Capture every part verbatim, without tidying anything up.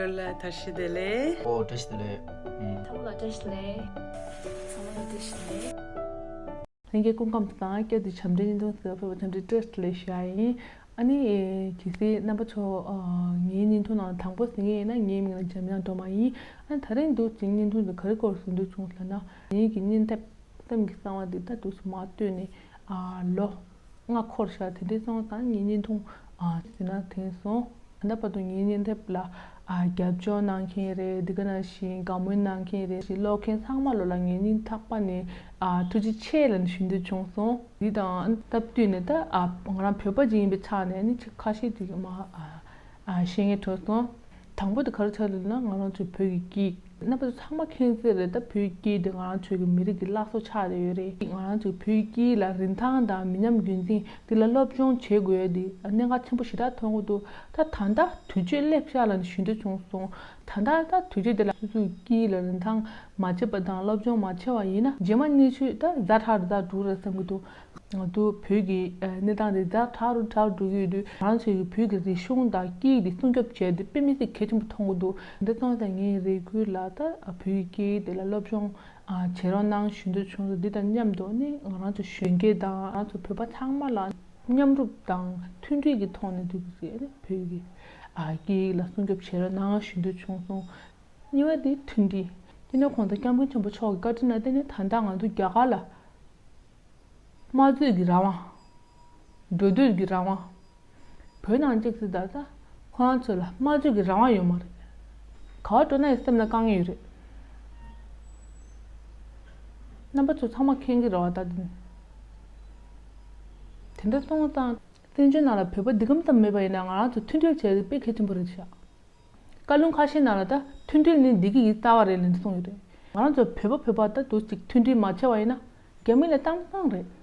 ལ་བཀྲ་ཤིས་བདེ་ལེགས། ཨོ་བཀྲ་ཤིས་བདེ་ལེགས། ཨུམ། ཚང་མ་ལ་བཀྲ་ཤིས་བདེ་ལེགས། ཚང་མ་ལ་བཀྲ་ཤིས་བདེ་ལེགས། ལྷན་རྒྱས་སྐུ་ཁམས་བཟང་། སྐད་དུ་བྱམས་འདྲིའི་བརྙན་ཐུང་གཟིགས་པར་ཕེབས་པ་བྱམས་འདྲིའི་བཀྲ་ཤིས་བདེ་ལེགས་ཞུ་ཡ་ཡིན། ཨ་ནི་གལ་སྲིད་རྣམ་པ་ཚོ་ཨ་ངའི་བརྙན་ཐུང་ནང་དང་པོ་གཟིགས་མཁན་ཡིན་ན། ངའི་མིང་ལ་འཇམ་དབྱངས་སྒྲོལ་མ་ཡིན། ཨ་ནི་ད་རིང་འདུག་ཅིང་བརྙན་ཐུང་འདི་ག་རེ་སྐོར་གཟིགས་འདོད་བྱུང་ལབ་ན། ངའི་གི་བརྙན་ཐབས་སེམས་ཀྱི་གསང་བ་འདི་ད་འདུག་སེ་མར་བཏོན་ནས་ཨ་ལོ་ལྔ་འཁོར་ཤག་དེ་འདྲའི་སོང་ཙང་ངའི་བརྙན་ཐུང་ཨ་ཟིན་ན་དེང་སོང་། ད་ལྟ་བར་དུ་ངའི་བརྙན་ཐབས་ལ་ཨ་རྒྱབ་སྐྱོར་གནང་མཁན་རེད། འདི་ག་ནང་བཞིན་དགའ་མོས་གནང་མཁན་རེད། ཞེས་ཀློག་མཁན་ཚང་མ་ལོ་ལ་ངའི་སྙིང་ཐག་པ་ནས་ཨ་ཐུགས་རྗེ་ཆེ་ལབ་ནས་ཞུ་འདོད་བྱུང་སོང་། འདི་དང་སྟབས་བསྟུན་ནས་ད་ཨ་ང་རང་བོད་པ་ཅིག་ཡིན་པའི་ཆ་ནས་ནི་ཅིག་ཁ་ཤས་ཅིག་མ་ཨ་ཨ་བཤད་མཁན་བྱུང་སོང་། དང་པོ་དེ་ག་རེ་ཆགས་འདུག་ན། ང་རང་ཚོའི་བོད་ཀྱི་སྐད། རྣམ་པ་ཚོ་ཚང་མ་མཁྱེན་གསལ་རེད། ད་བོད་ཀྱི་སྐད་དེ་ང་རང་ཚོའི་གི་མི་རིགས་ཀྱི་བླ་སྲོག་ཆགས་བསྡད་ཡོད་རེད། ང་རང་ཚོའི་བོད་ཀྱི་སྐད་ལ་རིན་ཐང་དང་མི་ཉམས་རྒྱུན་འཛིན་དེ་ལ་སློབ་སྦྱོང་བྱེད་དགོས་ཡ་དེ་གནད་འགག་ཆེན་པོ་ཞེ་དྲག་མཐོང་གི་འདུག་ད་ད་ལྟ་དུས་ཚོད་སླེབས་ཤག་ལབ་ནས་ཞུ་འདོད་བྱུང་སོང་། ད་ལྟ་ད་དུས་ཚོད་དེ་ལ་སོ་སོའི་སྐད་ལ་རིན་ཐང་མ་བྱེད་པ་དང་སློབ་སྦྱོང་མ་བྱས་པ་ཡིན་ན། རྗེས་མ་གནས་ཚུལ་ད་ཛ་དྲག་རེད། ཛ་དྲག་རེད་བསམ་གྱི་འདུག་ང་ཚོ་བོད་ཀྱི་ཨ་གནས་སྟངས་དེ་ཛ་དྲག་རུ་དྲག་འགྲོ་གི་ཡོད་དུས། ང་ཚོའི་བོད་ཀྱི་རིག་གཞུང་དང་སྐད་དེ་སྲུང་སྐྱོབ་བྱས་ཏེ་དཔེ་མི་སྲིད་གལ་ཆེན་པོ་མཐོང་གི་འདུག་འདི་སོང་ཙང་ངའི་རེ་སྐུལ་ལ་ད་བོད་ཀྱི་སྐད་དེ་ལ་སློབ་སྦྱོང་ཨ་བྱེད་རོགས་གནང་ཞུ་འདོད་བྱུང་སོང་། འདི་དང་མཉམ་དུ་ནི་ང་རང་ཚོ་གཞོན་སྐྱེས་དང་ང་རང་ཚོ་བོད་པ་ཚང་མ་ལ་མཉམ་རུབ་དང་མཐུན་སྒྲིལ་གྱི་ཐོག་ནས་འདུག་ཟེར་ནས་བོད་ཀྱི་ཨ་སྐད་ཡིག་ལ་སྲུང་སྐྱོབ་བྱེད་རོགས་གནང་ཞུ་འདོད་བྱུང་སོང་། གཉིས་པ་དེ་མཐུན་སྒྲིལ། སྤྱི་ནོར་གོང་ས་སྐྱབས་མགོན་ཆེན་པོ་མཆོག་གི་བཀའ་དྲིན་ལ་བརྟེན་ནས་ད་ལྟ་ང་ཚོ་རྒྱ་གར་ལ་དམངས་གཙོའི་གི་རང་དབང་། འགྲོ་སྡོད་ཀྱི་རང་དབང་། བོད་ནང་གཅིག་སྲིད་ད་ལྟ་ཁོ་རང་ཚོ་ལ་དམངས་གཙོའི་གི་རང་དབང་ཡོད་མ་རེད། ག་པར་འགྲོ་ན་ཡང་སེམས་ལ་དཀའ་ངལ་ཡོད་རེད། རྣམ་པ་ཚོ་ཚང་མ་མཁྱེན་གྱི་རེད་བ། ད་དེ་དེ་འདྲ་སོང་ཙང་བཙན་བྱོལ་ནང་ལ་བོད་པ་འདི་གམ་ཙམ་མེད་པ་ཡིན་ན་ང་རང་ཚོ་མཐུན་སྒྲིལ་བྱས་ཏེ་དཔེ་གལ་ཆེན་པོ་རེད་ཤག་བཀའ་བློན་ཁ་ཤས་ནང་ལ་ད་མཐུན་སྒྲིལ་ནི་བདེ་སྐྱིད་ཀྱི་རྩ་བ་རེད་ལབ་ནས་གསུངས་ཡོད་རེད། ང་རང་ཚོ་བོད་པ་བོད་པ་ད་དུ་ཅིག་མཐུན་སྒྲིལ་མ་བྱས་པ་ཡིན་ན་རྒྱ་མི་ལ་གཏམ་བཟང་རེད།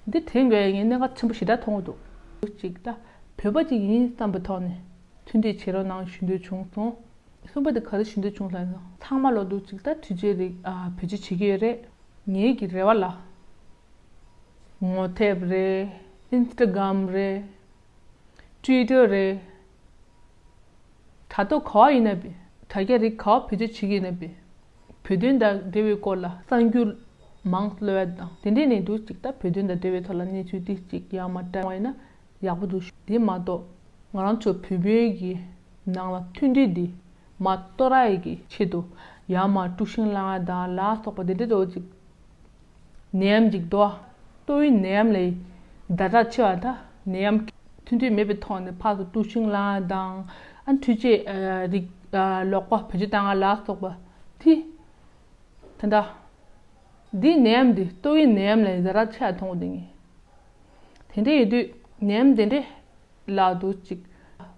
འདི་དྲན་དགོས་ཡ་ངས་གནད་འགག་ཆེན་པོ་ཞེ་དྲག་མཐོང་གི་འདུག་དུ་ཅིག་ད་བོད་པ་ཅིག་ཡིན་བསམ་པའི་ཐོག་ནས་མཐུན་སྒྲིལ་བྱེད་རོགས་གནང་ཞུ་འདོད་བྱུང་སོང་། གསུམ་པ་དེ་ག་རེ་ཞུ་འདོད་བྱུང་ལབ་ན། ཚང་མ་ལོ་དུ་ཅིག་ད་དུས་ཚོད་རིག་ཨ་བེད་སྤྱོད་བྱེད་ཀྱི་ཡོད་རེད། ངེད་ཀྱི་རེ་བ་ལ། ངོ་དེབ་རེད། ཨིན་སི་ཊ་གྷ་རམ་རེད། ཊུའི་ཊར་རེད། དྲ་ཐོག་ག་བ་ཡིན་ན་བི། དྲ་རྒྱ་རིགས་ག་བ་བེད་སྤྱོད་བྱེད་ཀྱི་ཡིན་ན་བི། བོད་དོན་དང་འབྲེལ་བའི་སྐོར་ལ་གསར་འགྱུར་མང་ཙམ་ཀློག་ཡ་དང་དེ་འདྲས་ནས་འདུག་ཅིག་ད་བོད་དོན་དང་འབྲེལ་བའི་ཐོག་ལ་གནས་ཚུལ་ཏིག་ཅིག་ཡར་མར་བཀྲམ་པ་ཡིན་ན་ཡག་པོ་འདུག་དེ་མ་གཏོགས་ང་རང་ཚོ་བོད་པའི་གི་ནང་ལ་མཐུན་སྒྲིལ་འདི་མ་གཏོར་ཡ་གི་ཆེད་དུ་ཡར་མར་དཀྲུག་ཤིང་བསླང་ཡ་དང་ལ་སོགས་པ་དེ་འདྲ་འདྲ་བོ་ཅིག་ནད་ཡམས་ཅིག་འདུག་ལྟོ་བའི་ནད་ཡམས་ལས་ཛ་དྲག་ཆེ་བ་ད་ནད་ཡམས་མཐུན་སྒྲིལ་མེད་པའི་ཐོག་ནས་ཕར་ཚུར་དཀྲུག་ཤིང་བསླང་ཡ་དང་། ཨ་འཕྲུལ་ཆས་རིགས་ལོག་པ་བེད་སྤྱོད་བཏང་ཡ་ལ་སོགས་པ་དེ། ད་ལྟ་འདིའི་ནད་ཡམས་འདི་ལྟོ་བའི་ནད་ཡམས་ལས་ཛ་དྲག་ཆེ་བ་མཐོང་གི་འདུག་ངས། དེ་འདྲ་ཡོད་དུས་ནད་ཡམས་དེ་འདྲ་ལ་དུ་ཅིག་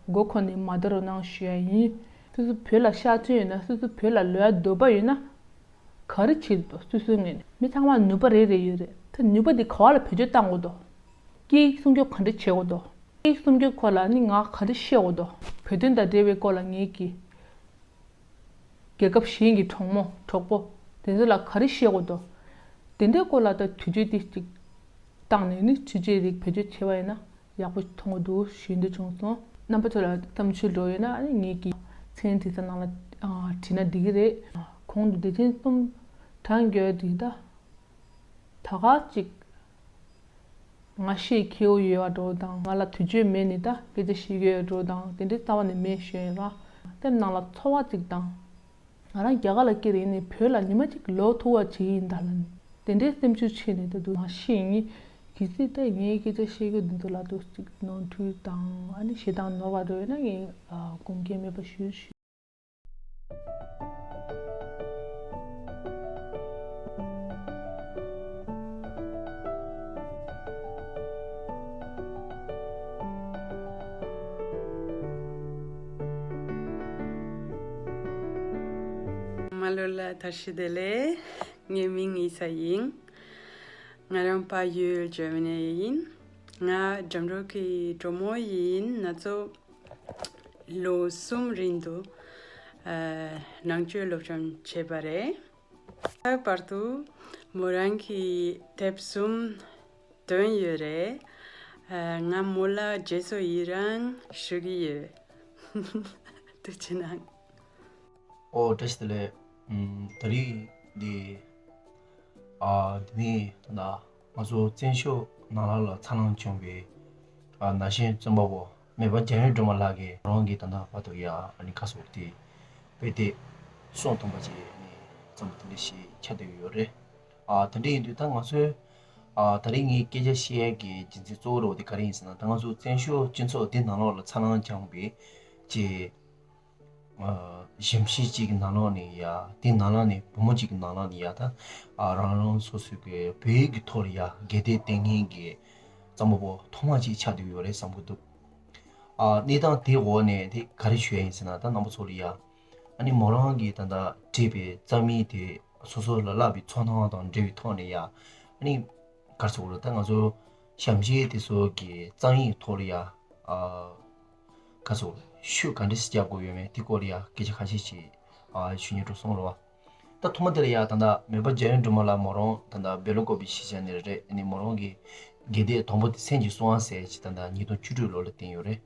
མགོ་འཁོར་ནས་མ་བསྡད་རོགས་གནང་ཞུ་ཡ་ཡིན། སོ་སོ་བོད་ལ་ཤ་ཚ་ཡོད་ན། སོ་སོ་བོད་ལ་ལོག་ཡ་འདོད་པ་ཡོད་ན། ག་རེ་བྱེད་དགོས་འདུག་སོ་སོའི་ངོས་ནས། མི་ཚང་མར་ནུས་པ་རེ་རེ་ཡོད་རེད། ད་ནུས་པ་འདི་ག་བ་ལ་བེད་སྤྱོད་བཏང་དགོས་འདུག་སྐད་ཡིག་སྲུང་སྐྱོབ་ག་འདྲ་བྱེད་དགོས་འདུག་སྐད་ཡིག་སྲུང་སྐྱོབ་སྐོར་ལ་ནི་ང་ག་འདྲ་བཤད་དགོས་འདུག་བོད་དོན་དང་འབྲེལ་བའི་སྐོར་ལ་ངེད་ཀྱི་རྒྱལ་ཁབ་གཞན་གྱི་གྲོགས་མོ་གྲོགས་པོ་དེ་ཚོ་ལ་ག་རེ་བཤད་དགོས་འདུག་དེ་འདྲའི་སྐོར་ལ་ད་དུས་ཚོད་ཏིག་ཅིག་བཏང་ནས་ནི་འཕྲུལ་ཆས་རིགས་བེད་སྤྱོད་བྱས་པ་ཡིན་ན་ཡག་པོ་མཐོང་གི་འདུག་ཞུ་འདོད་བྱུང་སོང་། རྣམ་པ་ཚོ་ལ་བསམ་ཚུལ་འགྲོ་ཡོད་ན་ཨ་ནི་ངེད་ཀྱི་མཚན་དྲི་ས་ནང་ལ་ཨ་བྲིས་ན་འགྲིག་གི་རེད། གོང་དུ་སྡེ་ཚན་གསུམ་དྲངས་དགོས་དེ་ད་ད་ག་ཅིག་ང་ཤེས་ཁེའུ་ཡོད་པ་འདྲ་བོ་དང་། ང་ལ་དུས་ཚོད་མེད་ནི་ད་སྐད་ཆ་བཤད་ཀྱི་ཡོད་འདྲ་བོ་དང་། དེ་འདྲའི་རྩ་བ་ནས་མེད་ཞུ་ཡིན་ར། སེམས་ནང་ལ་ཚོར་བ་ཅིག་དང་། ང་རང་རྒྱ་གར་ལ་སྐྱེས་རེད་ནས་བོད་ལ་ཉི་མ་གཅིག་ལོག་ཐུབ་པ་བྱེད་ཡིན་ད་ལ་ནི། དེ་འདྲའི་སེམས་ཤུགས་ཆེ་ནས་ད་དུང་མ་ཤེས་ངེས། གལ་སྲིད་ད་ངའི་སྐད་ཆ་བཤད་རྒྱུ་འདི་ཚོ་ལ་ཏོག་ཙམ་ནོར་འཁྲུལ་དང་ཨ་ནི་ཞེ་སྡང་ནོར་བ་འགྲོ་ཡོད་ན་ངས་དགོངས་འགལ་མེད་པ་ཞུ་ཞུ། མ་ལོ་ལ་བཀྲ་ཤིས་བདེ་ལེགས། ངའི་མིང་ཨི་ས་ཡིན། ང་རང་ཕ་ཡུལ་ཇར་མ་ནི་ཡིན། ང་འགྲམ་རོགས་ཀྱི་གྲོགས་མོ་ཡིན། ང་ཚོ་ལོ་གསུམ་རིང་དུ་ཨ་ནང་ཆོས་སློབ་སྦྱོང་བྱས་པ་རེད། ད་བར་དུ་མོ་རང་གི་དེབ་གསུམ་འདོན་ཡོད་རེད། ཨ་ང་མོ་ལ་རྗེས་སུ་ཡི་རང་ཞུ་གི་ཡོད། དེ་བྱས་ན། ཨོ་བཀྲ་ཤིས་བདེ་ལེགས། ཨམ། ད་རེས་འདི། ཨ། འདི་ནི་ད་ལྟ་ང་ཚོ་བཙན་བྱོལ་ནང་ལ་ལ་འཚར་ལོངས་བྱུང་བའི། ཨ། ན་གཞོན་རྩོམ་པ་པོ་མེས་པོ་འཇམ་དབྱངས་སྒྲོལ་མ་ལགས་ཀྱིས་རང་གི་ད་ལྟ་བར་དུ་ཡ་ཨ་ནི་ཁ་སོགས་དེ་དཔེ་དེབ་གསུམ་ཐམ་པ་ཅིག་ནི་བརྩམས་པ་དེ་འདྲ་ཞིག་ཆགས་བསྡད་ཡོད་རེད། ཨ། དེ་འདྲ་ཡིན་དུས་ད་ང་ཚོའི། ཨ། ད་རེས་ངའི་སྐད་ཆ་བཤད་ཡས་ཀྱི་རྒྱུ་མཚན་གཙོ་བོ་རེད་པ་དེ་ག་རེ་ཡིན་ཟེར་ན། ད་ང་ཚོ་བཙན་བྱོལ་སྤྱི་ཚོགས་འདི་ནང་ལོགས་ལ་འཚར་ལོངས་བྱུང་བའི་ཅིག་ཨ། གཞོན་སྐྱེས་གཅིག་གི་ནང་ལོགས་ནས་ཡ། དེ་ནང་ལོགས་ནས་བུ་མོ་གཅིག་གི་ནང་ལོགས་ནས་ཡ། ད། ཨ། རང་རང་སོ་སོའི་གི་བོད་ཡིག་གི་ཐོག་ལ་ཡ་སྒེར་སྡེ་སྟེང་ངན་གྱི་རྩོམ་པ་པོ་ཐོག་མ་གཅིག་ཆགས་བསྡད་ཡོད་རེད་བསམ་གྱི་འདུག། ཨ། གནས་སྟངས་དེའི་འོག་ནས་དེ་ག་རེ་ཞུ་ཡ་ཡིན་ཟེར་ན། ད་རྣམ་པ་ཚོ་ལ་ཡ། ཨ་ནི་མོ་རང་གིས་ད་ལྟ་བྲིས་པའི་རྩོམ་ཡིག་དེ་སོ་སོ་ལ་བསླབ་པའི་ཚོར་སྣང་དང་འབྲེལ་བའི་ཐོག་ནས་ཡ། ཨ་ནི་ག་རེ་ཟེར་དགོས་རེད། ད་ང་ཚོ་གཞོན་སྐྱེས་དེ་ཚོ་གི་རྩོམ་ཡིག་ཐོག་ལ་ཡ། ཨ། ག་རེ་ཟེར་དགོས་རེད། ཤུགས་ག་འདྲ་ཞིག་རྒྱག་དགོས་ཡོད་མེད་དེ་སྐོར་ལ་ཡ་སྐད་ཆ་ཁ་ཤས་ཤིག་ཨ། ཞུ་སྙིང་འདོད་སོང་རེད་པ། ད་ཐོག་མ་དེ་ལ་ཡ་ད་ལྟ་མེས་པོ་འཇམ་དབྱངས་སྒྲོལ་མ་ལགས་མོ་རང་ད་ལྟ་སྦེལ་ཀོབ་པའི་གཞིས་ཆགས་ནས་རེད། ཨ་ནི་མོ་རང་གི་སྒེར་སྡེ་དང་པོ་དེ་སེམས་ཀྱི་གསང་བ་ཟེར་ཅིག་ད་ལྟ་ཉིས་སྟོང་བཅུ་དྲུག་ལོ་ལ་བཏོན་ཡོད་རེད།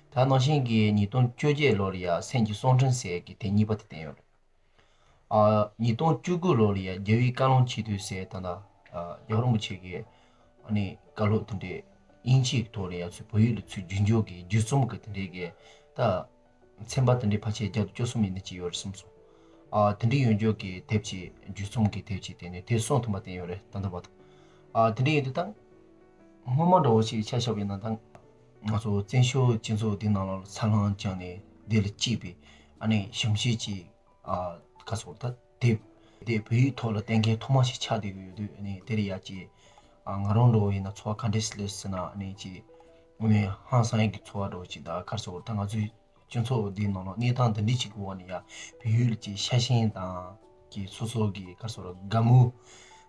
ད་ནང་བཞིན་གྱི་ཉིས་སྟོང་བཅོ་བརྒྱད་ལོ་ལ་ཡ་སེམས་ཀྱི་གསང་འཕྲིན་ཟེར་གྱི་དེ་གཉིས་པ་དེ་བཏོན་ཡོད་རེད། ཨ། ཉིས་སྟོང་བཅུ་དགུ་ལོ་ལ་ཡ་རྒྱལ་བའི་བཀའ་བློན་ཆེ་བསྟོད་ཟེར་ད་ལྟ། ཨ། རྒྱལ་བ་རིན་པོ་ཆེ་གི་ཨ་ནི་བཀའ་སློབ་དེ་འདྲའི་དབྱིན་ཇིའི་ཐོག་ལ་ཡ་ཚུར་བོད་ཡིག་ལ་ཚུར་བསྒྱུར་འཇུག་གི་བསྒྱུར་རྩོམ་གྱི་དེ་འདྲའི་གི་ད་ཚན་པ་དེ་འདྲའི་ཕལ་ཆེར་བརྒྱ་དང་བཅུ་གསུམ་ཡིན་ན་ཅིག་ཡོད་རེད་བསམ་སོང་། ཨ། དེ་འདྲའི་ཡོད་འཇུག་གི་དེབ་ཅིག་བསྒྱུར་རྩོམ་གྱི་དེབ་ཅིག་དེ་ནས་དེབ་གསུམ་ཐམ་པ་བཏོན་ཡོད་རེད་ད་ལྟ་བར་དུ། ཨ། དེ་འདྲ་ཡིན་དུས་ད་སྔོན་མ་འདྲ་བོ་ཞིག་ཆ་བཞག་པ་ཡིན་ན། ད་ང་ཚོ་བཙན་བྱོལ་སྤྱི་ཚོགས་འདི་ནང་ལ་འཚར་ལོངས་བྱུང་ནས་འདི་ལ་སྐྱེས་པའི་ཨ་ནི་གཞོན་སྐྱེས་ཅིག། ཨ། ག་རེ་ཟེར་དགོས་རེད། ད་དེབ་དེ་བོད་ཡིག་ཐོག་ལ་བསྟན་མཁན་ཐོག་མ་ཞིག་ཆགས་བསྡད་ཀྱི་ཡོད་དུས། ཨ་ནི་དེ་ལ་ཡ་ཅིག། ཨ། ང་རང་འདྲ་བོ་ཡིན་ན་ཚོར་བ་ག་འདྲ་ཞིག་སླེབས་ཟེར་ན། ཨ་ནི་ཅིག་ཨ་ནི་ཧང་སང་ཡག་གི་ཚོར་བ་འདྲ་བོ་ཅིག། ད་ག་རེ་ཟེར་དགོས་རེད། ད་ང་ཚོའི་སྤྱི་ཚོགས་འདིའི་ནང་ལ་གནས་སྟངས་འདི་འདྲ་ཅིག་གི་འོག་ནས་ཡ་བོད་ཡིག་ལ་ཅིག་ཤ་ཞེན་དང་ཅིག་སོ་སོ་གི་ག་རེ་ཟེར་དགོས་རེད། དགའ་མོས།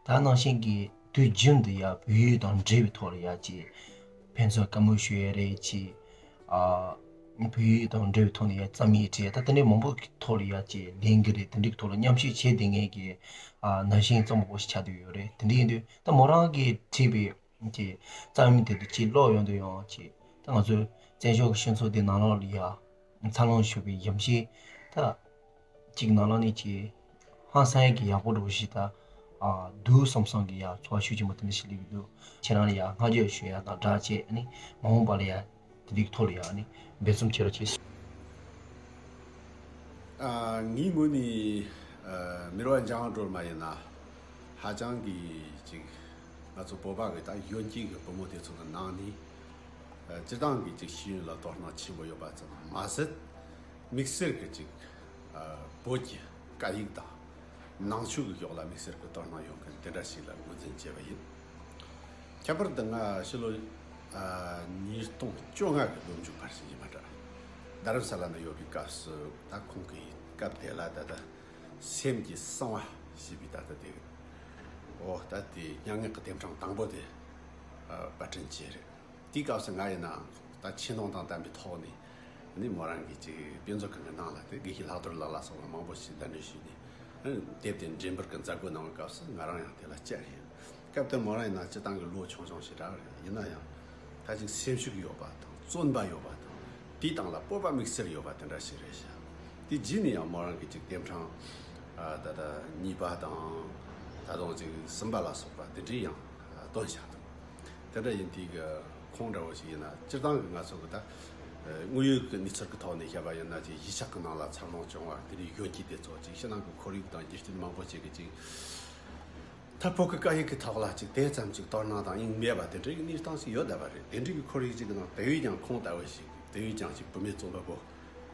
ད་ནང་བཞིན་གྱི་དུས་རྒྱུན་དུ་ཡ་བོད་ཡིག་དང་འབྲེལ་བའི་ཐོག་ལ་ཡ་ཅིག་ཕན་ཚུན་བཀའ་མོལ་ཞུ་ཡ་རེད། ཅིག། ཨ། བོད་ཡིག་དང་འབྲེལ་བའི་ཐོག་ནས་ཡ་རྩོམ་ཡིག་བྲིས། ད་དེ་འདྲའི་མང་པོ་གི་ཐོག་ལ་ཡ་ཅིག་ལེན་གྱི་རེད། དེ་འདྲའི་ཐོག་ལ་མཉམ་ཞུགས་བྱེད་བསྡད་མཁན་གྱི། ཨ། ན་གཞོན་རྩོམ་པ་པོ་ཞིག་ཆགས་བསྡད་ཡོད་རེད། དེ་འདྲ་ཡིན་དུས་ད་མོ་རང་གིས་བྲིས་པའི་ཅིག་རྩོམ་ཡིག་དེ་ཚོ་ཅིག་ཀློག་ཡོང་དུས་ཡང་ཅིག། ད་ང་ཚོའི་བཙན་བྱོལ་གྱི་སྤྱི་ཚོགས་འདི་ནང་ལོགས་ལ་ཡ་འཚར་ལོངས་བྱུང་བའི་གཞོན་སྐྱེས་ད་ཅིག་ནང་ལོགས་ནས་ཅིག་ཧང་སང་ཡག་གི་ཡག་པོ་འདྲ་བོ་ཞིག་ད། ཨ། འདུག་བསམ་བསམ་གྱི་ཡ་ཚོར་བ་ཤུགས་ཆེན་པོ་དེ་འདྲ་ཞིག་སླེབས་ཀྱི་འདུག། ཁྱེད་རང་ལ་ཡ་བསྔགས་བརྗོད་ཞུ་ཡ་དང་སྦྲགས་བྱས། ཨ་ནི་མ་འོངས་པ་ལ་ཡ་དེ་འདྲའི་ཐོག་ལ་ཡ་ཨ་ནི་འབད་བརྩོན་བྱེད་རོགས་བྱེད། ཨ། ངའི་ངོས་ནས། ཨ། མེས་པོ་འཇམ་དབྱངས་སྒྲོལ་མ་ཡིན་ན། ཧ་ཅང་གི་ཅིག་ང་ཚོ་བོད་པ་གི་ད་གཞོན་སྐྱེས་ཀྱི་བུ་མོ་དེ་ཚོ་གི་ནང་ནས། ཨ། སྤྱིར་བཏང་གི་ཅིག་ཤེས་ཡོན་ལ་དོ་སྣང་ཆེན་པོ་ཡོད་པ་ཙམ་མ་ཟད། དམིགས་བསལ་གྱི་ཅིག། ཨ། བོད་ཀྱི་སྐད་ཡིག་དང་ནང་ཆོས་ཀྱི་ཕྱོགས་ལ་དམིགས་བསལ་གྱི་དོ་སྣང་ཡོད་མཁན་དེ་འདྲ་ཞིག་ལ་ངོས་འཛིན་བྱས་པ་ཡིན། ཁྱད་པར་དུ་ང་ཕྱི་ལོ། ཨ། ཉིས་སྟོང་བཅོ་ལྔ་གི་ལོ་མཇུག་བར་ཞིག་ཡིན་པ་འདྲ། རྡ་རམ་ས་ལ་ན་ཡོད་པའི་སྐབས་སུ། ད་ཁོང་གིས་སྐབས་དེ་ལ་ད་ལྟ་སེམས་ཀྱི་གསང་བ་ཞེས་པའི་ད་ལྟ་དེ། འོ། ད་དེ་སྙན་ངག་གི་དེབ་ཕྲེང་དང་པོ་དེ། ཨ། པར་སྐྲུན་བྱས་རེད། དེའི་སྐབས་སུ་ང་ཡིན་ནའང་ད་ཆེ་མཐོང་དང་ལྡན་པའི་ཐོག་ནས་ནི་མོ་རང་གི་ཅིག་དཔེ་མཛོད་ཁང་གི་ནང་ལ་དེ་དགེ་བཤེས་ལྷག་རྡོར་ལགས་ལ་སོགས་ལ་མང་པོ་ཞིག་གདན་འདྲེན་ཞུས་ནས། ཨ། དེབ་དེ་འགྲེམས་སྤེལ་གྱི་མཛད་སྒོ་གནང་བའི་སྐབས་སུ་ང་རང་ཡང་དེ་ལ་བཅར་ཡིན། སྐབས་དེར་མོ་རང་ཡིན་ན་སྤྱིར་བཏང་གི་ལོ་ཆུང་ཆུང་ཞིག་རེད། ཡིན་ན་ཡང་ད་ཅིག་སེམས་ཤུགས་ཡོད་པ་དང་བརྩོན་པ་ཡོད་པ་དང་། དེའི་སྟེང་ལ་སྤོབས་པ་དམིགས་བསལ་ཡོད་པ་དེ་འདྲ་ཞིག་རེད་ཤག། དེ་རྗེས་ནས་ཡང་མོ་རང་གི་ཅིག་དེབ་ཕྲེང་། ཨ། ད་ལྟ་གཉིས་པ་དང་། ད་དུང་ཅིག་གསུམ་པ་ལ་སོགས་པ་དེ་འདྲའི་ཡང་བཏོན་བཞག་འདུག། དེ་འདྲ་ཡིན་དུས་ཀྱི་ཁོང་འདྲ་བོ་ཞིག་ཡིན་ན། སྤྱིར་བཏང་གི་ང་ཚོ་གི་ད་དངོས་ཡོད་ཀྱི་གནས་ཚུལ་གྱི་ཐོག་ནས་བཤད་པ་ཡིན་ན། ཅིག་གཞིས་ཆགས་ཀྱི་ནང་ལ་འཚར་ལོངས་བྱུང་བ་དེ་འདྲའི་གཞོན་སྐྱེས་དེ་ཚོ་ཅིག་ཕྱི་ནང་གི་ཁོར་ཡུག་དང་རྒྱུ་རྐྱེན་མང་པོ་ཅིག་གིས་ཅིག་ད་བོད་ཀྱི་སྐད་ཡིག་གི་ཐོག་ལ་ཅིག་དེ་ཙམ་ཅིག་དོ་སྣང་དང་དབྱིངས་མེད་པ་དེ་འདྲའི་གནས་སྟངས་ཤིག་ཡོད་བསྡད་པ་རེད། དེ་འདྲའི་གི་ཁོར་ཡུག་ཅིག་གི་ནང་དེ་བས་ཀྱང་ཁོང་ལྟ་བུ་ཞིག་དེ་བས་ཀྱང་ཅིག་བུད་མེད་རྩོམ་པ་པོ་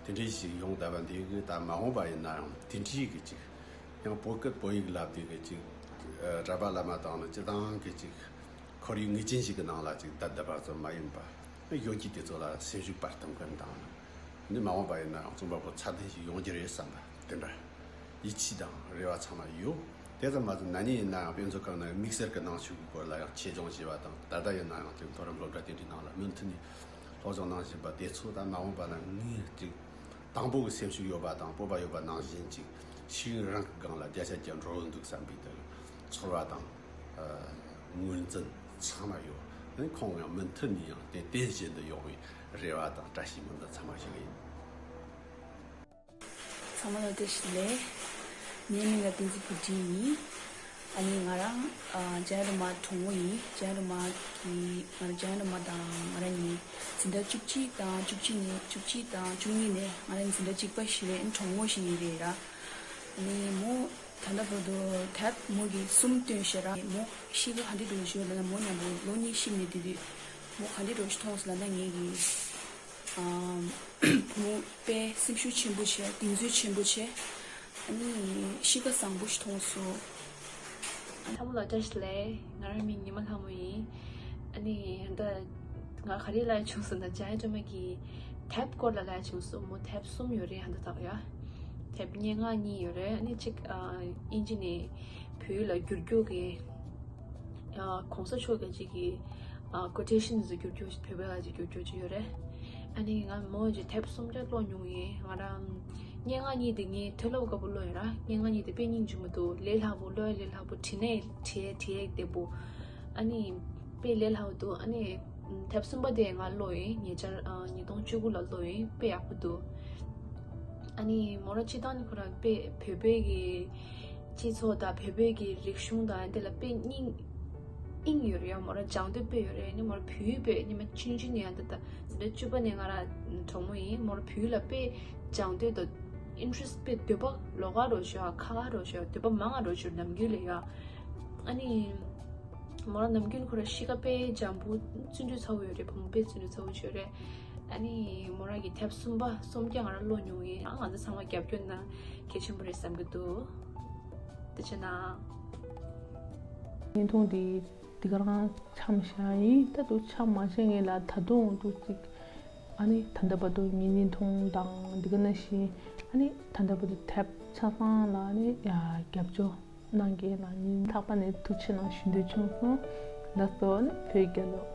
དེ་འདྲའི་ཞིག་ཡོང་བསྡད་པ་འདི་གིས། ད་མ་འོངས་པ་ཡིན་ན་ཡང་དེ་འདྲའི་གི་ཅིག་ཡང་བོད་སྐད་བོད་ཡིག་བསླབ་དུས་ཀྱི་ཅིག་ཨ། གྲྭ་པ་བླ་མ་དང་ནི་སྤྱིར་བཏང་གི་ཅིག་ཁོར་ཡུག་ངེས་ཅན་ཞིག་གི་ནང་ལ་ཅིག་བསྡད་བསྡད་པ་ཙམ་མ་ཡིན་པར། གཞོན་སྐྱེས་དེ་ཚོ་ལ་སེམས་ཤུགས་སྤར་ཐུབ་མཁན་དང་། འདི་མ་འོངས་པ་ཡིན་ན་ཡང་རྩོམ་པ་པོ་ཚད་ལྡན་ཞིག་ཡོང་རྒྱུ་རེད་བསམ་པ་དེ་འདྲ་ཡིད་ཆེས་དང་རེ་བ་ཚང་མ་ཡོད། དེ་ཙམ་མ་ཟད་ན་ནིང་ཡིན་ན་ཡང་དཔེ་མཛོད་ཁང་ནང་དམིགས་བསལ་གྱི་ནང་ཆོས་ཀྱི་སྐོར་ལ་ཡང་ཆེད་སྦྱོང་བྱས་པ་དང་། ད་ལྟ་ཡིན་ན་ཡང་དེ་མཐོ་རིམ་སློབ་གྲྭ་དེ་འདྲའི་ནང་ལ་མུ་མཐུད་ནས་སློབ་སྦྱོང་གནང་བཞིན་པ་དེ་ཚོ། ད་མ་འོངས་པ་ན་ངས་ཅིག་དང་པོ་གི་སེམས་ཤུགས་ཡོད་པ་དང་སྤོབས་པ་ཡོད་པ་ནང་བཞིན་ཅིག་ཤེས་ཡོན་རང་གི་སྒང་ལ་བརྒྱ་ཆ་བརྒྱ་འགྲོ་གི་འདུག་བསམ་པའི་དེ་ཚོར་བ་དང་། ཨ། ངོས་འཛིན་ཚང་མ་ཡོད། ཨ་ནི་ཁོང་ཡང་མུ་མཐུད་ནས་ཡང་དེ་རྟེན་བཞིན་དུ་ཡོང་བའི་རེ་བ་དང་བཀྲ་ཤིས་སྨོན་འདུན་ཚང་མ་ཞུ་གི་ཡིན། ཚང་མ་ལ་བཀྲ་ཤིས་བདེ་ལེགས། ངའི་མིང་ལ་བསྟན་འཛིན་བུ་ཁྲིད་ཡིན། ཨ་ནི་ང་རང་ཨ་འཇམ་དབྱངས་སྒྲོལ་མ་གྲོགས་མོ་ཡིན། འཇམ་དབྱངས་སྒྲོལ་མ་གི་ང་རང་འཇམ་དབྱངས་སྒྲོལ་མ་དང་ང་རང་གཉིས་འཛིན་གྲྭ་བཅུ་གཅིག་དང་བཅུ་གཅིག་ནས་བཅུ་གཅིག་དང་བཅུ་གཉིས་ནས་ང་རང་འཛིན་གྲྭ་གཅིག་པ་ཞིག་རེད། གྲོགས་མོ་ཞིག་ཡིན་རེད་ར། ཨ་ནི་མོ་ད་ལྟ་བར་དུ་དེབ་མོ་གིས་གསུམ་བཏོན་ཤག་ར། མོ་གཤིས་ཀ་ག་འདྲ་འདྲ་ཞིག་ཡོད་ལབ་ན། མོ་མཉམ་པོ་ལོ་གཉིས་གཤིབ་ནས་བསྡད་དུས་མོ་ག་འདྲ་འདྲ་ཞིག་མཐོང་སོང་ལབ་ན། ངེད་ཀྱི་ཨམ། བུ་མོ་དཔེ་སེམས་ཤུགས་ཆེན་པོ་བྱས། གདེང་ཚོད་ཆེན་པོ་བྱས། ཨ་ནི་གཤིས་ཀ་བཟང་པོ་ཞིག་མཐོང་སོང་། ཚང་མ་ལ་བཀྲ་ཤིས་བདེ་ལེགས། ང་རང་མིང་ཉི་མ་ལྷ་མོ་ཡིན། ཨ་ནི་ད་ང་ག་རེ་ལབ་བྱུང་སོང་ན། འཇམ་དབྱངས་སྒྲོལ་མ་གི་དེབ་སྐོར་ལ་ལབ་བྱུང་སོང་། མོ་དེབ་གསུམ་ཡོད་རེད། ཧན་ད་ད་ཡ་དེབ་སྙན་ངག་གཉིས་ཡོད་རེད། ཨ་ནི་གཅིག་ཨ་དབྱིན་ཇི་ནས་བོད་ཡིག་ལ་བསྒྱུར་རྒྱུ་གི་ཨ་གོང་ས་མཆོག་གི་གཅིག་གི་ཨ་quotations བསྒྱུར་རྒྱུ། བོད་པའི་ལ་ཅིག་བསྒྱུར་རྒྱུ་ཅིག་ཡོད་རེད། ཨ་ནི་ང་མོ་གི་དེབ་གསུམ་ཀ་ཀློག་མྱོང་ཡིན། ང་རང་སྙན་ངག་གཉིས་དེ་ངས་དུས་ལ་བབ་ཀ་པོ་ཀློག་ཡིན་ར། སྙན་ངག་གཉིས་དེ་དཔེ་སྙིང་རྗེ་མོ་འདུག་ལས་སླ་པོ། ཀློག་ཡ་ལས་སླ་པོ། བྲིས་ནས་བྲིས་བྲིས་བདེ་པོ། ཨ་ནི་དཔེ་ལས་སླ་པོ་འདུག་ཨ་ནི་དེབ་གསུམ་པ་དེ་ང་ཀློག་ཡིན། ཉེ་ཆར་ཨ་ཉིས་སྟོང་བཅུ་དགུ་ལ་ཀློག་ཡིན། དཔེ་ཡག་པོ་འདུག་ཨ་ནི་མོ་རང་སྤྱིར་བཏང་ནས་ཁོ་རང་དཔེ་བོད་པའི་གི་སྤྱི་ཚོགས་དང་བོད་པའི་གི་རིག་གཞུང་དང་དེ་ལ་དཔེ་སྙིང་དབྱིངས་ཡོད་རེད་ཡ། མོ་རང་སྦྱང་འདོད་དཔེ་ཡོད་རེད། ཨ་ནི་མོ་རང་བོད་ཡིག་དཔེ་སྔོན་མ་ཆུང་ཆུང་ནས་ཡང་འདི་ལྟ་འཛིན་གྲྭ་བཅུ་པ་ནས་ང་རང་གྲོགས་མོ་ཡིན། མོ་རང་བོད་ཡིག་ལ་དཔེ་སྦྱང་འདོད་དང་interest དཔེ་འདོད་པ་ལོགས་ཀ་རོ་ཞོ། ཁ་ཁ་རོ་ཞོ། འདོད་པ་མང་ང་རོ་ཞོ་ནམ་རྒྱུན་ལས་ཡ། ཨ་ནི་མོ་རང་ནམ་རྒྱུན་ཁོ་རང་གཤིས་ཀ་དཔེ་འཇམ་པོ། བརྩོན་འགྲུས་ཚ་པོ་ཡོད་རེད། བུ་མོ་དཔེ་བརྩོན་འགྲུས་ཚ་པོ་ཡོད་རེད། ཨ་ནི་མོ་རང་གི་དེབ་གསུམ་པ་གསུམ་ཀ་ང་རང་ཀློག་མྱོང་ཡིན། ཨ་ང་ཚོ་ཚང་མ་རྒྱབ་སྐྱོར་གནང་། གལ་ཆེན་པོ་རེད་བསམ་གྱི་འདུག་དེ་བྱས་ན། བརྙན་ཐུང་འདི་འདི་ག་རང་མཚམས་བཞག་ཡིན། ད་དུང་མཚམས་མ་བཞག་སྔོན་ལ་ད་དུང་ཏོག་ཙམ། ཨ་ནི་ད་ལྟ་བར་དུ་ངའི་བརྙན་ཐུང་དང་འདི་ག་ནང་བཞིན། ཨ་ནི་ད་ལྟ་བར་དུ་དེབ་ཆ་ཚང་ལ་ཨ་ནི་ཡ་རྒྱབ་སྐྱོར་གནང་མཁན་ལ་སྙིང་ཐག་པ་ནས་ཐུགས་རྗེ་གནང་ཞུ་འདོད་བྱུང་སོང་། ལགས་སོ། ཨ་ནི་བོད་རྒྱལ་ལོ།